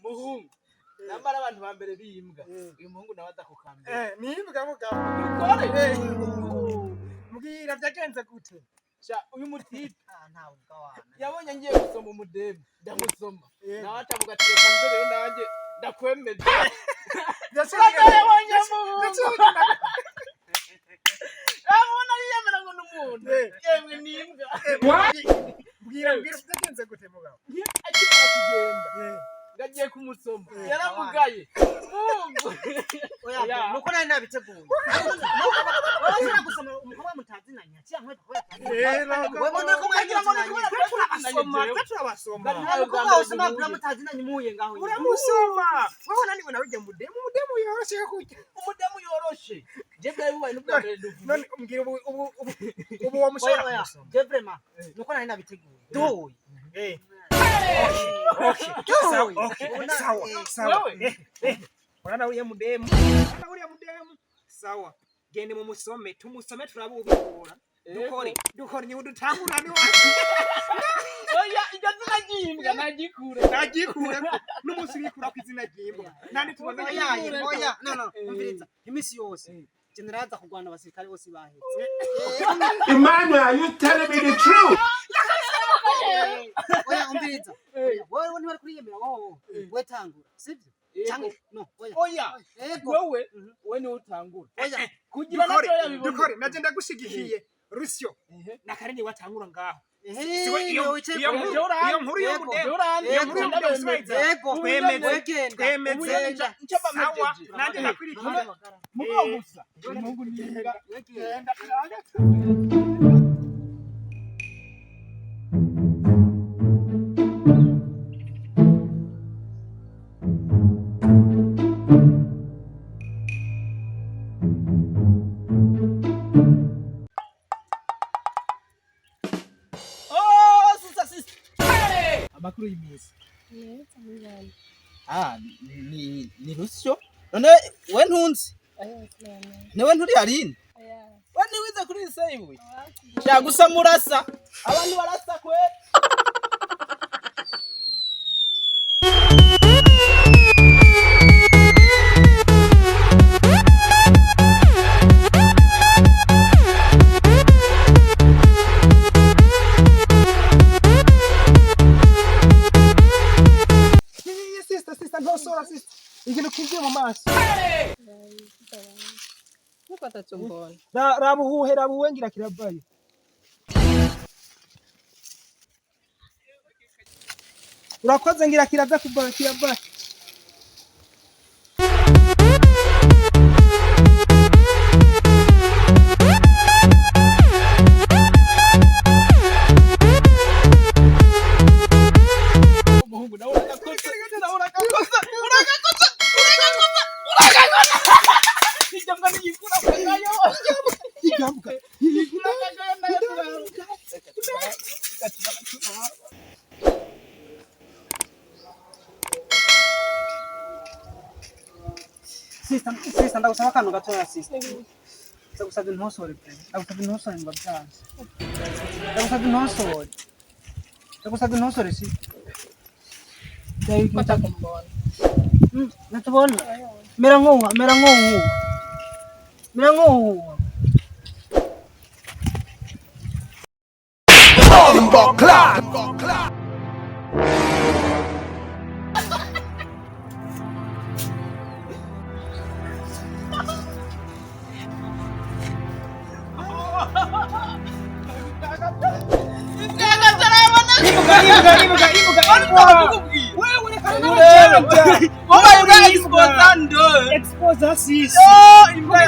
Muhungu, nambara abantu ba mbere bimbwa, uyu muhungu nawe aza kukambere. Eh, nimbwa mugabo. Dukore. Mbwira, byagenze gute? Sha, uyu mutipe Ah, ntawe ubwawana. yabonye ngiye gusoma umudemu, ndamusoma, nawe atavuga ati: "Reka nze rero nanjye ndakwemeza." Yabonye muhungu, yabona yiyemera ngo ni umuntu. Yemwe, ni imbwa. Mbwira, mbwira, byagenze gute mugabo? Akimara kugenda ngagiye kumusoma, yaramugaye muhungu. Oya. Oya. Nuko nari nabiteguye. Wowe ushobora gusoma umukobwa mutazinanye, cyangwa wewe mbona ko Wagira ngo ni kubera Twe turabasoma, twe turabasoma. Nari- umukobwa usoma kuri mutazinanye muhuye ngaho nyine. Uramusoma wowe, naniwe nawe ujya mudemu, umudemu yoroshe kurya. Umudamu yoroshe, je bwari bubaye n'ubwa mbere duvuye. None umbwira, ubu uwo Oya, mushobora oya, kumusoma? je vraiment nuko nari nabiteguye. Duhuye. Okay, sawa, okay, sawa, sawa. Wewe. Urana uriya mudemu, urana uriya mudemu, sawa, gende mumusome, tumusome, turabe ubikura. Dukore, dukore, niwe dutangura, ni wacu. Oya, iryo zina ry'imbwa nagikure. Nagikure n'umunsi bikura ku izina ry'imbwa nandi tubona. Oya, oya, no, no, umviriza. Iminsi yose general aza kurwana, abasirikare bose bahetse. Emmanuel, are you telling me the truth? Oya, umviriza. Oya, wowe ntibari kuriyemera, wowe we tangura, sibyo? Cyangwa no, oya. Oya. Ego. Wewe, we niwe utangura Oya. kugira Dukore, nabyo yabibona. dukore, naje ndagushigikiye rusyo. Nakarenge watangura ngaho. Ehe, Siwe iyo wicaye iyo ku nkuru, ntebe. iyo nkuru Yego. y'umudemu, Yorandi. iyo nkuru y'umudemu sibayiza. Yego. Twemeze. Wegenda. Twemeze. Sawa. Sawa, nanjye ndakurikira. Mugabo gusa uyu muhungu ni imbwa. Wegenda. Genda. Oh, sister, sister. Amakuru y'iminsi? Neza, mwana. Ah, ni rusyo. None we ntunzi? Oya, sinamenya. Niwe nturi Aline? Oya. We ntiwize kuri lycée ibuye? Sha, gusa murasa. Abantu barasa kwe. Sister, sister, ntosora, sister, ikintu kinjiye mu maso. Nkuko atatu mbona. Rabuhuhe, rabuhuhe, ngira kiravayo. Urakoze, ngira kiraza kuva, kiravayo. Umuhungu nawe uragakoze. Nawe uragakoze. Uragakoze. Uragakoze. Uragakoze. Iryo mbwa niyikura kagayo. Igambuka. Yikura kagayo nayo turaba. Reka turabe. Reka turabe, turabe. Sister, sister, ndagusaba akantu gatoya, sister. Ndagusabye ntosore pe. Ndagusabye ntosore ngo byanze. Ndagusabye ntosore. Ndagusabye ntosore, sister. Ko atakumbona. Natubona. Mera nkuha, mera nkuhu. Mera nkuhu. Bombo clock. Ibuka, ibuka, ibuka, ibuka, ibuka. Wewe reka n'abajanja. Wabaye bwa exposando. Expose sisi. Imbwa.